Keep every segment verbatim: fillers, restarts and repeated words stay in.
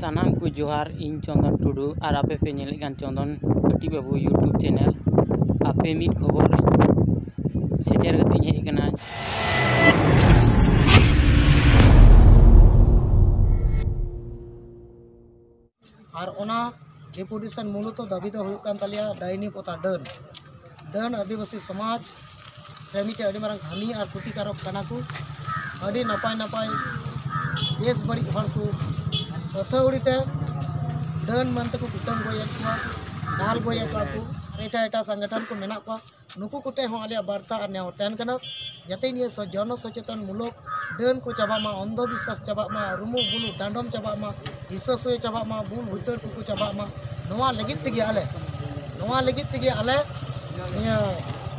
ᱥᱟᱱᱟᱢ ᱠᱚ ᱡᱚᱦᱟᱨ, ᱤᱧ ᱪᱚᱱᱫᱚᱱ ᱴᱩᱰᱩ ᱟᱨ ᱟᱯᱮ ᱯᱮ ᱧᱮᱞᱮᱫ ᱠᱟᱱ ᱪᱚᱱᱫᱚᱱ ᱠᱟᱹᱴᱤᱡ ᱵᱟᱹᱵᱩ YouTube channel᱾ ᱟᱯᱮ ᱢᱤᱫ ᱠᱷᱚᱵᱚᱨ ᱨᱮ ᱥᱮᱴᱮᱨ ᱠᱟᱛᱮ ᱤᱧ ᱦᱮᱡ ᱟᱠᱟᱱᱟ᱾ ᱟᱨ ᱚᱱᱟ ᱰᱮᱯᱩᱴᱮᱥᱚᱱ ᱢᱩᱞᱚᱛᱚ ᱫᱟᱹᱵᱤ ᱫᱚ ᱦᱩᱭᱩᱜ ᱠᱟᱱ ᱛᱟᱞᱮᱭᱟ ᱰᱟᱭᱱᱤ ᱯᱚᱛᱟ ᱰᱟᱹᱱ᱾ ᱰᱟᱹᱱ ᱟᱹᱫᱤᱵᱟᱹᱥᱤ ᱥᱚᱢᱟᱡᱽ ᱨᱮ ᱢᱤᱫᱴᱮᱱ ᱟᱹᱰᱤ ᱢᱟᱨᱟᱝ ᱦᱟᱹᱱᱤ ᱟᱨ ᱠᱷᱚᱛᱤᱠᱟᱨᱚᱠ ᱠᱟᱱᱟ ᱠᱚ᱾ ᱟᱹᱰᱤ ᱱᱟᱯᱟᱭ ᱱᱟᱯᱟᱭ ᱵᱮᱥ ᱵᱟᱹᱲᱤᱡ ᱦᱚᱲ ᱠᱚ ᱟᱹᱛᱷᱟᱹᱣᱲᱤ ᱛᱮ ᱰᱟᱹᱱ ᱢᱮᱱ ᱛᱮᱠᱚ ᱠᱩᱴᱟᱹᱢ ᱜᱚᱡᱮᱫ ᱠᱚᱣᱟ, ᱫᱟᱞ ᱜᱚᱡᱮᱫ ᱠᱚᱣᱟ ᱠᱚ᱾ ᱮᱴᱟᱜ ᱮᱴᱟᱜ ᱥᱚᱝᱜᱚᱴᱷᱚᱱ ᱠᱚ ᱢᱮᱱᱟᱜ ᱠᱚᱣᱟ, ᱱᱩᱠᱩ ᱠᱚᱴᱷᱮᱱ ᱦᱚᱸ ᱟᱞᱮᱭᱟᱜ ᱵᱟᱨᱛᱟ ᱟᱨ ᱱᱮᱦᱚᱨ ᱛᱟᱦᱮᱱ ᱠᱟᱱᱟ, ᱡᱟᱛᱮ ᱱᱤᱭᱟᱹ ᱥᱚ- ᱡᱚᱱ ᱥᱚᱪᱮᱛᱚᱱ ᱢᱩᱞᱚᱠ ᱰᱟᱹᱱ ᱠᱚ ᱪᱟᱵᱟᱜ ᱢᱟ, ᱚᱱᱫᱷᱚ ᱵᱤᱥᱣᱟᱥ ᱪᱟᱵᱟᱜ ᱢᱟ, ᱨᱩᱢᱩ ᱵᱩᱞᱩ ᱰᱟᱸᱰᱚᱢ ᱪᱟᱵᱟᱜ ᱢᱟ, ᱦᱤᱥᱟᱹ ᱥᱩᱭᱟᱹ ᱪᱟᱵᱟᱜ ᱢᱟ, ᱵᱩᱞ ᱵᱷᱩᱛᱟᱹᱨ ᱠᱚᱠᱚ ᱪᱟᱵᱟᱜ ᱢᱟ᱾ ᱱᱚᱣᱟ ᱞᱟᱹᱜᱤᱫ ᱛᱮᱜᱮ ᱟᱞᱮ, ᱱᱚᱣᱟ ᱞᱟᱹᱜᱤᱫ ᱛᱮᱜᱮ ᱟᱞᱮ ᱱᱤᱭᱟᱹ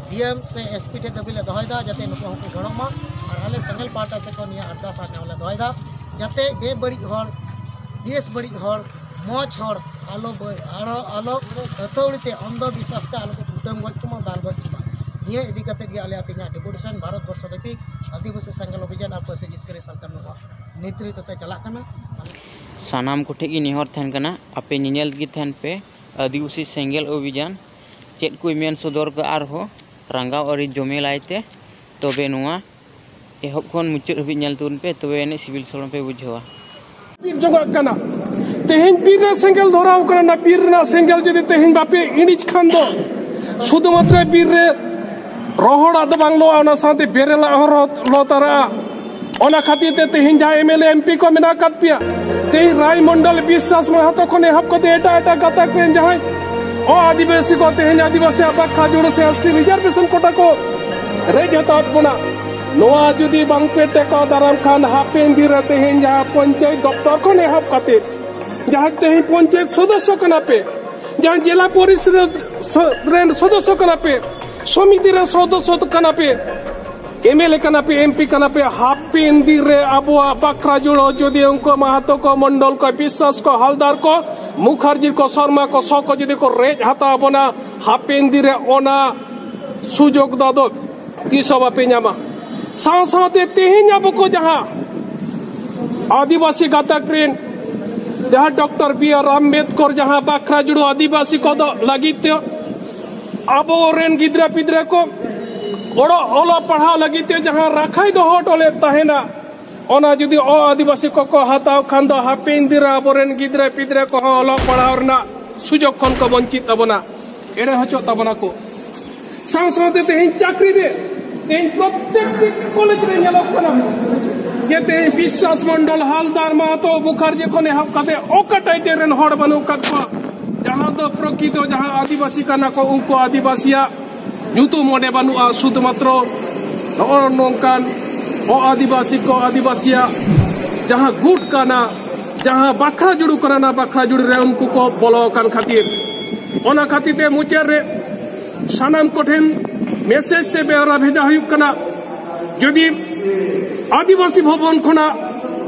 ᱰᱤ ᱮᱢ ᱥᱮ ᱮᱥ ᱯᱤ ᱴᱷᱮᱱ ᱫᱟᱹᱵᱤ ᱞᱮ ᱫᱚᱦᱚᱭᱮᱫᱟ, ᱡᱟᱛᱮ ᱱᱩᱠᱩ ᱦᱚᱸᱠᱚ ᱜᱚᱲᱚᱜ ᱢᱟ᱾ ᱟᱨ ᱟᱞᱮ ᱥᱮᱸᱜᱮᱞ ᱯᱟᱦᱴᱟ ᱥᱮᱫ ᱠᱷᱚᱱ ᱱᱤᱭᱟᱹ ᱟᱨᱫᱟᱥ ᱟᱨ ᱱᱮᱦᱚᱨ ᱞᱮ ᱫᱚᱦᱚᱭᱮᱫᱟ, ᱡᱟᱛᱮ ᱵᱮᱵᱟᱹᱲᱤᱡ ᱦᱚᱲ ᱵᱮᱥ ᱵᱟᱹᱲᱤᱡ ᱦᱚᱲ, ᱢᱚᱡᱽ ᱦᱚᱲ ᱟᱞᱚ ᱵᱟᱹ- ᱟᱞᱚ ᱟᱞᱚ ᱟᱹᱛᱷᱟᱹᱣᱲᱤ ᱛᱮ ᱚᱱᱫᱷᱚ ᱵᱤᱥᱣᱟᱥ ᱛᱮ ᱟᱞᱚ ᱠᱚ ᱠᱩᱴᱟᱹᱢ ᱜᱚᱡ ᱠᱚᱢᱟ, ᱫᱟᱞ ᱜᱚᱡ ᱠᱚᱢᱟ᱾ ᱱᱤᱭᱟᱹ ᱤᱫᱤ ᱠᱟᱛᱮ ᱜᱮ ᱟᱞᱮᱭᱟᱜ ᱛᱮᱦᱮᱧᱟᱜ ᱰᱮᱯᱩᱴᱮᱥᱚᱱ ᱵᱷᱟᱨᱚᱛ ᱵᱚᱨᱥᱚ ᱵᱮᱯᱤ ᱟᱹᱫᱤᱵᱟᱹᱥᱤ ᱥᱮᱸᱜᱮᱞ ᱚᱵᱷᱤᱡᱟᱱ ᱟᱨ ᱯᱟᱹᱨᱥᱤ ᱡᱤᱛᱠᱟᱹᱨᱤ ᱥᱟᱞᱠᱷᱟᱱ ᱱᱚᱣᱟ ᱱᱮᱛᱨᱤᱛᱵ ᱛᱮ ᱪᱟᱞᱟᱜ ᱠᱟᱱᱟ᱾ ᱥᱟᱱᱟᱢ ᱠᱚᱴᱷᱮᱱ ᱜᱮ ᱱᱮᱦᱚᱨ ᱛᱟᱦᱮᱱ ᱠᱟᱱᱟ, ᱟᱯᱮ ᱧᱮᱧᱮᱞ ᱜᱮ ᱛᱟᱦᱮᱱ ᱯᱮ ᱟᱹᱫᱤᱵᱟᱹᱥᱤ ᱥᱮᱸᱜᱮᱞ ᱚᱵᱷᱤᱡᱟᱱ᱾ ᱪᱮᱫ ᱠᱚᱭ ᱢᱮᱱ ᱥᱚᱫᱚᱨ ᱠᱟᱜᱼᱟ ᱟᱨᱦᱚᱸ ᱨᱟᱸᱜᱟᱣ ᱟᱹᱨᱤ ᱡᱚᱢᱮᱞᱟᱭ ᱛᱮ, ᱛᱚᱵᱮ ᱱᱚᱣᱟ ᱮᱦᱚᱵ ᱠᱷᱚᱱ ᱢᱩᱪᱟᱹᱫ ᱦᱟᱹᱵᱤᱡ ᱧᱮᱞ ᱛᱟᱵᱚᱱ ᱯᱮ, ᱛᱚᱵᱮ ᱟᱹᱱᱤᱡ ᱥᱤᱵᱤᱞ ᱥᱚᱲᱚᱢ ᱯᱮ ᱵᱩᱡᱷᱟᱹᱣᱟ᱾ ᱵᱤᱨ ᱡᱚᱝᱟᱜ ᱠᱟᱱᱟ᱾ ᱛᱮᱦᱮᱧ ᱵᱤᱨ ᱨᱮ ᱥᱮᱸᱜᱮᱞ ᱫᱷᱚᱨᱟᱣ ᱠᱟᱱᱟ, ᱚᱱᱟ ᱵᱤᱨ ᱨᱮᱱᱟᱜ ᱥᱮᱸᱜᱮᱞ ᱡᱩᱫᱤ ᱛᱮᱦᱮᱧ ᱵᱟᱯᱮ ᱤᱬᱤᱡ ᱠᱷᱟᱱ ᱫᱚ ᱥᱩᱫᱷᱩ ᱢᱟᱛᱨᱚ ᱵᱤᱨ ᱨᱮ ᱨᱚᱦᱚᱲᱟᱜ ᱫᱚ ᱵᱟᱝ ᱞᱚᱜᱼᱟ, ᱚᱱᱟ ᱥᱟᱶᱛᱮ ᱵᱮᱨᱮᱞᱟᱜ ᱦᱚᱸ ᱨᱚ- ᱞᱚ ᱛᱟᱨᱟᱜᱼᱟ᱾ ᱚᱱᱟ ᱠᱷᱟᱹᱛᱤᱨ ᱛᱮ ᱛᱮᱦᱮᱧ ᱡᱟᱦᱟᱸ M L A M P ᱠᱚ ᱢᱮᱱᱟᱜ ᱟᱠᱟᱫ ᱯᱮᱭᱟ, ᱛᱮᱦᱮᱧ ᱨᱟᱭ ᱢᱚᱱᱰᱚᱞ ᱵᱤᱥᱣᱟᱥ ᱢᱟᱦᱟᱛᱚ ᱠᱷᱚᱱ ᱮᱦᱚᱵ ᱠᱟᱛᱮ ᱮᱴᱟᱜ ᱮᱴᱟᱜ ᱜᱟᱛᱟᱠ ᱨᱮᱱ ᱡᱟᱦᱟᱸᱭ ᱚ ᱟᱹᱫᱤᱵᱟᱹᱥᱤ ᱠᱚ ᱛᱮᱦᱮᱧ ᱟᱹᱫᱤᱵᱟᱹᱥᱤ ᱟᱵᱟᱫ ᱠᱷᱟᱡᱩᱲ ᱥᱮ ᱮᱥ ᱴᱤ reservation quota ᱠᱚ ᱨᱮᱡ ᱦᱟᱛᱟᱣᱮᱫ ᱵᱚᱱᱟ, ᱱᱚᱣᱟ ᱡᱩᱫᱤ ᱵᱟᱝ ᱯᱮ ᱴᱮᱠᱟᱣ ᱫᱟᱨᱟᱢ ᱠᱷᱟᱱ ᱦᱟᱯᱮᱱ ᱫᱤᱱ ᱨᱮ ᱛᱮᱦᱮᱧ ᱡᱟᱦᱟᱸ ᱯᱚᱧᱪᱟᱭᱮᱛ ᱫᱚᱯᱛᱚᱨ ᱠᱷᱚᱱ ᱮᱦᱚᱵ ᱠᱟᱛᱮ ᱡᱟᱦᱟᱸ ᱛᱮᱦᱮᱧ ᱯᱚᱧᱪᱟᱭᱮᱛ ᱥᱚᱫᱚᱥᱥᱚ ᱠᱟᱱᱟ ᱯᱮ, ᱡᱟᱦᱟᱸ ᱡᱮᱞᱟ ᱯᱚᱨᱤᱥᱚᱫ ᱨᱮᱱ ᱥᱚᱫᱚᱥᱥᱚ ᱠᱟᱱᱟ ᱯᱮ, ᱥᱚᱢᱤᱛᱤ ᱨᱮᱱ ᱥᱚᱫᱚᱥᱥᱚ ᱠᱟᱱᱟ ᱯᱮ, ᱮᱢ ᱮᱞ ᱮ ᱠᱟᱱᱟ ᱯᱮ, ᱮᱢ ᱯᱤ ᱠᱟᱱᱟ ᱯᱮ, ᱦᱟᱯᱮᱱ ᱫᱤᱱ ᱨᱮ ᱟᱵᱚᱣᱟᱜ ᱵᱟᱠᱷᱨᱟ ᱡᱩᱲᱟᱹ ᱡᱩᱫᱤ ᱩᱱᱠᱩ ᱢᱟᱦᱟᱛᱚ ᱠᱚ, ᱢᱚᱱᱰᱚᱞ ᱠᱚ, ᱵᱤᱥᱥᱟᱥ ᱠᱚ, ᱦᱟᱞᱫᱟᱨ ᱠᱚ, ᱢᱩᱠᱷᱟᱨᱡᱤ ᱠᱚ, ᱥᱚᱨᱢᱟ ᱠᱚ, ᱥᱚ ᱠᱚ ᱡᱩᱫᱤ ᱠᱚ ᱨᱮᱡ ᱦᱟᱛᱟᱣ ᱵᱚᱱᱟ, ᱦᱟᱯᱮᱱ ᱫᱤᱱ ᱨᱮ ᱚᱱᱟ ᱥᱩᱡᱳᱜᱽ ᱫᱚ ᱟᱫᱚ ᱛᱤᱥ ᱦᱚᱸ ᱵᱟᱯᱮ ᱧᱟᱢᱟ᱾ ᱥᱟᱶ ᱥᱟᱶᱛᱮ ᱛᱮᱦᱮᱧ ᱟᱵᱚ ᱠᱚ ᱡᱟᱦᱟᱸ ᱟᱹᱫᱤᱵᱟᱹᱥᱤ ᱜᱟᱛᱟᱠ ᱨᱮᱱ ᱡᱟᱦᱟᱸ ᱰᱚᱠᱴᱚᱨ ᱵᱤ ᱟᱨ ᱟᱢᱵᱮᱫᱠᱚᱨ ᱡᱟᱦᱟᱸ ᱵᱟᱠᱷᱨᱟ ᱡᱩᱲᱩ ᱟᱹᱫᱤᱵᱟᱹᱥᱤ ᱠᱚᱫᱚ ᱞᱟᱹᱜᱤᱫ ᱛᱮ, ᱟᱵᱚᱨᱮᱱ ᱜᱤᱫᱽᱨᱟᱹ ᱯᱤᱫᱽᱨᱟᱹ ᱠᱚ ᱚᱞᱚᱜ ᱚᱞᱚᱜ ᱯᱟᱲᱦᱟᱣ ᱞᱟᱹᱜᱤᱫ ᱛᱮ ᱡᱟᱦᱟᱸ ᱨᱟᱠᱷᱟᱭ ᱫᱚᱦᱚ ᱦᱚᱴᱚ ᱞᱮᱫ ᱛᱟᱦᱮᱱᱟ, ᱚᱱᱟ ᱡᱩᱫᱤ ᱚ ᱟᱹᱫᱤᱵᱟᱹᱥᱤ ᱠᱚᱠᱚ ᱦᱟᱛᱟᱣ ᱠᱷᱟᱱ ᱫᱚ ᱦᱟᱯᱮᱱ ᱫᱤᱱ ᱨᱮ ᱟᱵᱚᱨᱮᱱ ᱜᱤᱫᱽᱨᱟᱹ ᱯᱤᱫᱽᱨᱟᱹ ᱠᱚᱦᱚᱸ ᱚᱞᱚᱜ ᱯᱟᱲᱦᱟᱣ ᱨᱮᱱᱟᱜ ᱥᱩᱡᱳᱜᱽ ᱠᱷᱚᱱ ᱠᱚ ᱵᱚᱧᱪᱤᱛ ᱛᱟᱵᱚᱱᱟ, ᱮᱲᱮ ᱦᱚᱪᱚᱜ ᱛᱟᱵᱚᱱᱟ ᱠᱚ᱾ ᱥᱟᱶ ᱥᱟᱶᱛᱮ ᱛᱮᱦᱮᱧ ᱪᱟᱹᱠᱨᱤ ᱨᱮ, ᱛᱮᱦᱮᱧ ᱯᱨᱚᱛᱮᱠᱴᱤ ᱠᱚᱞᱮᱡᱽ ᱨᱮ ᱧᱮᱞᱚᱜ ᱠᱟᱱᱟ ᱡᱮ ᱛᱮᱦᱮᱧ ᱵᱤᱥᱥᱟᱥ ᱢᱚᱱᱰᱚᱞ, ᱦᱟᱞᱫᱟᱨ, ᱢᱟᱦᱟᱛᱚ, ᱢᱩᱠᱷᱟᱨᱡᱤ ᱠᱷᱚᱱ ᱮᱦᱚᱵ ᱠᱟᱛᱮ ᱚᱠᱟ ᱴᱟᱭᱴᱮᱞ ᱨᱮᱱ ᱦᱚᱲ ᱵᱟᱹᱱᱩᱜ ᱟᱠᱟᱫ ᱠᱚᱣᱟ, ᱡᱟᱦᱟᱸ ᱫᱚ ᱯᱨᱚᱠᱤᱛᱚ ᱡᱟᱦᱟᱸ ᱟᱹᱫᱤᱵᱟᱹᱥᱤ ᱠᱟᱱᱟ ᱠᱚ, ᱩᱱᱠᱩ ᱟᱹᱫᱤᱵᱟᱹᱥᱤᱭᱟᱜ ᱧᱩᱛᱩᱢ ᱚᱸᱰᱮ ᱵᱟᱹᱱᱩᱜᱼᱟ᱾ ᱥᱩᱫᱷᱩ ᱢᱟᱛᱨᱚ ᱱᱚᱜᱼᱚ ᱱᱚᱝᱠᱟᱱ ᱚ ᱟᱹᱫᱤᱵᱟᱹᱥᱤ ᱠᱚ ᱟᱹᱫᱤᱵᱟᱹᱥᱤᱭᱟᱜ ᱡᱟᱦᱟᱸ ᱜᱩᱴ ᱠᱟᱱᱟ, ᱡᱟᱦᱟᱸ ᱵᱟᱠᱷᱨᱟ ᱡᱩᱲᱩ ᱠᱟᱱᱟ, ᱚᱱᱟ ᱵᱟᱠᱷᱨᱟ ᱡᱩᱲᱩ ᱨᱮ ᱩᱱᱠᱩ ᱠᱚ ᱵᱚᱞᱚ ᱟᱠᱟᱱ ᱠᱷᱟᱹᱛᱤᱨ, ᱚᱱᱟ ᱠᱷᱟᱹᱛᱤᱨ ᱛᱮ ᱢᱩᱪᱟᱹᱫ ᱨᱮ ᱥᱟᱱᱟᱢ ᱠᱚᱴᱷᱮᱱ ᱢᱮᱥᱮᱡᱽ ᱥᱮ ᱵᱮᱣᱨᱟ ᱵᱷᱮᱡᱟ ᱦᱩᱭᱩᱜ ᱠᱟᱱᱟ᱾ ᱡᱩᱫᱤ ᱟᱹᱫᱤᱵᱟᱹᱥᱤ ᱵᱷᱚᱵᱚᱱ ᱠᱷᱚᱱᱟᱜ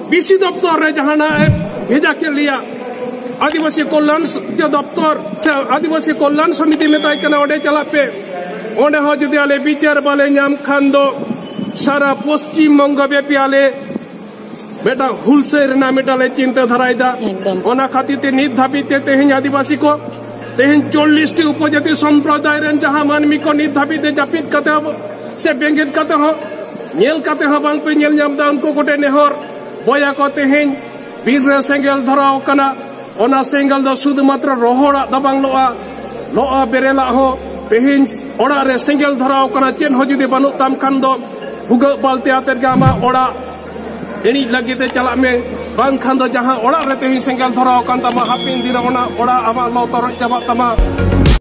ᱵᱤᱥᱤ ᱫᱚᱯᱛᱚᱨ ᱨᱮ ᱡᱟᱦᱟᱱᱟᱜ ᱮ ᱵᱷᱮᱡᱟ ᱠᱮᱫ ᱞᱮᱭᱟ, ᱟᱹᱫᱤᱵᱟᱹᱥᱤ ᱠᱚᱞᱭᱟᱱ ᱫᱚᱯᱛᱚᱨ ᱥᱮ ᱟᱹᱫᱤᱵᱟᱹᱥᱤ ᱠᱚᱞᱭᱟᱱ ᱥᱚᱢᱤᱛᱤ ᱢᱮᱛᱟᱭ ᱠᱟᱱᱟ, ᱚᱸᱰᱮ ᱪᱟᱞᱟᱜ ᱯᱮ᱾ ᱚᱸᱰᱮ ᱦᱚᱸ ᱡᱩᱫᱤ ᱟᱞᱮ ᱵᱤᱪᱟᱹᱨ ᱵᱟᱞᱮ ᱧᱟᱢ ᱠᱷᱟᱱ ᱫᱚ ᱥᱟᱨᱟ ᱯᱚᱥᱪᱤᱢ ᱵᱚᱝᱜᱚ ᱵᱮᱯᱤ ᱟᱞᱮ ᱢᱤᱫᱴᱟᱝ ᱦᱩᱞᱥᱟᱹᱭ ᱨᱮᱱᱟᱜ ᱢᱤᱫᱴᱟᱝ ᱞᱮ ᱪᱤᱱᱛᱟᱹ ᱫᱷᱟᱨᱟᱭᱮᱫᱟ᱾ ᱮᱠᱫᱚᱢ᱾ ᱚᱱᱟ ᱠᱷᱟᱹᱛᱤᱨ ᱛᱮ ᱱᱤᱛ ᱫᱷᱟᱹᱵᱤᱡ ᱛᱮ ᱛᱮᱦᱮᱧ ᱟᱹᱫᱤᱵᱟᱹᱥᱤ ᱠᱚ, ᱛᱮᱦᱮᱧ ᱪᱚᱞᱞᱤᱥ ᱴᱤ ᱩᱯᱚᱡᱟᱹᱛᱤ ᱥᱚᱢᱯᱨᱚᱫᱟᱭ ᱨᱮᱱ ᱡᱟᱦᱟᱸ ᱢᱟᱹᱱᱢᱤ ᱠᱚ ᱱᱤᱛ ᱫᱷᱟᱹᱵᱤᱡ ᱛᱮ ᱡᱟᱹᱯᱤᱫ ᱠᱟᱛᱮ ᱦᱚᱸ ᱥᱮ ᱵᱮᱸᱜᱮᱫ ᱠᱟᱛᱮ ᱦᱚᱸ, ᱧᱮᱞ ᱠᱟᱛᱮ ᱦᱚᱸ ᱵᱟᱝ ᱯᱮ ᱧᱮᱞ ᱧᱟᱢ ᱮᱫᱟ, ᱩᱱᱠᱩ ᱠᱚᱴᱷᱮᱱ ᱱᱮᱦᱚᱨ, ᱵᱚᱭᱦᱟ ᱠᱚ, ᱛᱮᱦᱮᱧ ᱵᱤᱨ ᱨᱮ ᱥᱮᱸᱜᱮᱞ ᱫᱷᱚᱨᱟᱣ ᱠᱟᱱᱟ, ᱚᱱᱟ ᱥᱮᱸᱜᱮᱞ ᱫᱚ ᱥᱩᱫᱷᱩ ᱢᱟᱛᱨᱚ ᱨᱚᱦᱚᱲᱟᱜ ᱫᱚ ᱵᱟᱝ ᱞᱚᱜᱼᱟ, ᱞᱚᱜᱼᱟ ᱵᱮᱨᱮᱞᱟᱜ ᱦᱚᱸ᱾ ᱛᱮᱦᱮᱧ ᱚᱲᱟᱜ ᱨᱮ ᱥᱮᱸᱜᱮᱞ ᱫᱷᱚᱨᱟᱣ ᱠᱟᱱᱟ, ᱪᱮᱫ ᱦᱚᱸ ᱡᱩᱫᱤ ᱵᱟᱹᱱᱩᱜ ᱛᱟᱢ ᱠᱷᱟᱱ ᱫᱚ ᱵᱷᱩᱜᱟᱹᱜ ᱵᱟᱹᱞᱛᱤ ᱟᱛᱮᱫ ᱜᱮ ᱟᱢᱟᱜ ᱚᱲᱟᱜ ᱮᱱᱮᱡ ᱞᱟᱹᱜᱤᱫ ᱛᱮ ᱪᱟᱞᱟᱜ ᱢᱮ, ᱵᱟᱝᱠᱷᱟᱱ ᱫᱚ ᱡᱟᱦᱟᱸ ᱚᱲᱟᱜ ᱨᱮ ᱛᱮᱦᱮᱧ ᱥᱮᱸᱜᱮᱞ ᱫᱷᱚᱨᱟᱣ ᱟᱠᱟᱱ ᱛᱟᱢᱟ, ᱦᱟᱯᱮᱱ ᱫᱤᱱ ᱨᱮ ᱚᱱᱟ ᱚᱲᱟᱜ ᱟᱢᱟᱜ ᱞᱚ ᱛᱚᱨᱚᱡ ᱪᱟᱵᱟᱜ ᱛᱟᱢᱟ᱾